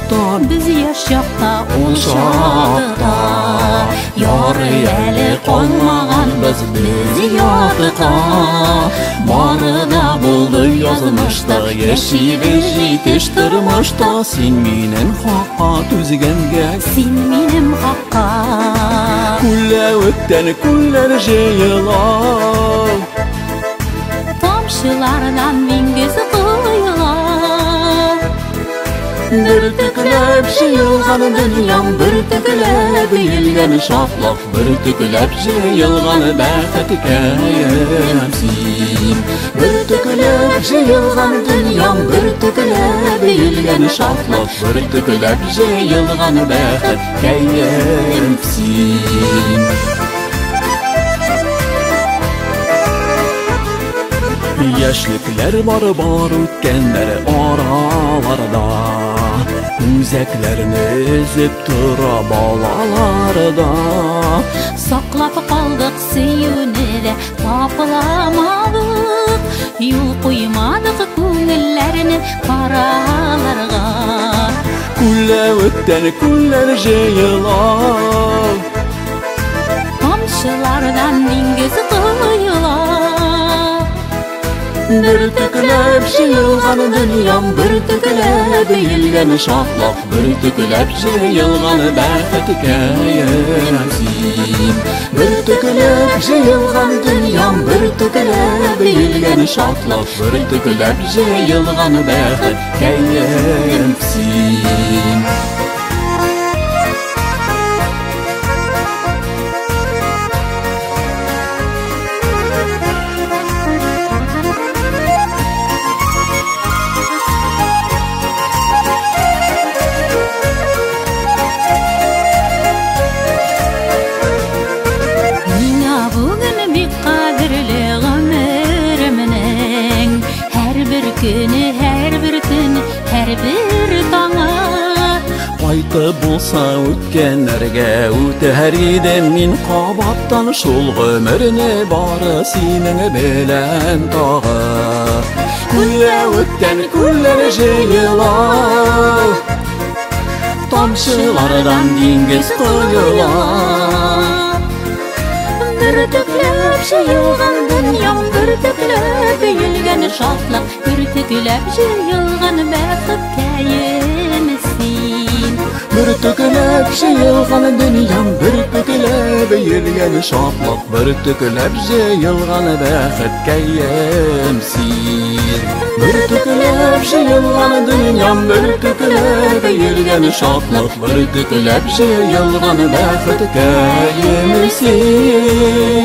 чакта, без яшь чакта, ул чакта. Ярый әле калмаганбыз без ятка. Бары да булды язмышта, яшибез җитеш тормышта. Син минем хакка түзгәнгә, син минем хакка. Күлләвектән күлләр җыела, тамчылардан диңгез коела. Бөртекләп җыелган дөньям, бөртекләп өелгән шатлык, бөртекләп җыелган бәхеткәем син. Бөртекләп җыелган дөньям, бөртекләп өелгән шатлык, бөртекләп җыелган бәхеткәем син. Яшьлекләр бар, бар үткәннәр араларда, үзәкләрне өзеп тора балаларда. Саклап калдык сөюне дә, тапламадык, юл куймадык күңелләрне караларга. Күлләвектән күлләр җыела, тамчылардан диңгез коела. Бөртекләп җыелган дөньям, бөртекләп өелгән шатлык, бөртекләп җыелган бәхеткәем син. Бөртекләп җыелган дөньям, бөртекләп өелгән шатлык, бөртекләп җыелган бәхеткәем син. Миңа бүген бик кадерле гомеремнең һәрбер көне, һәрбер төне, һәрбер таңы. Кайтып булса үткәннәргә, үтәр идем мин кабаттан шул гомерне бары синең белән тагы. Күлләвектән күлләр җыела, тамчылардан диңгез коела. Бөртекләп җыелган дөньям, бөртекләп өелгән шатлык, бөртекләп җыелган бәхеткәем син. Бөртекләп җыелган дөньям, бөртекләп өелгән шатлык, бөртекләп җыелган бәхеткәем син. Бөртекләп җыелган дөньям, бөртекләп өелгән шатлык, бөртекләп җыелган бәхеткәем син.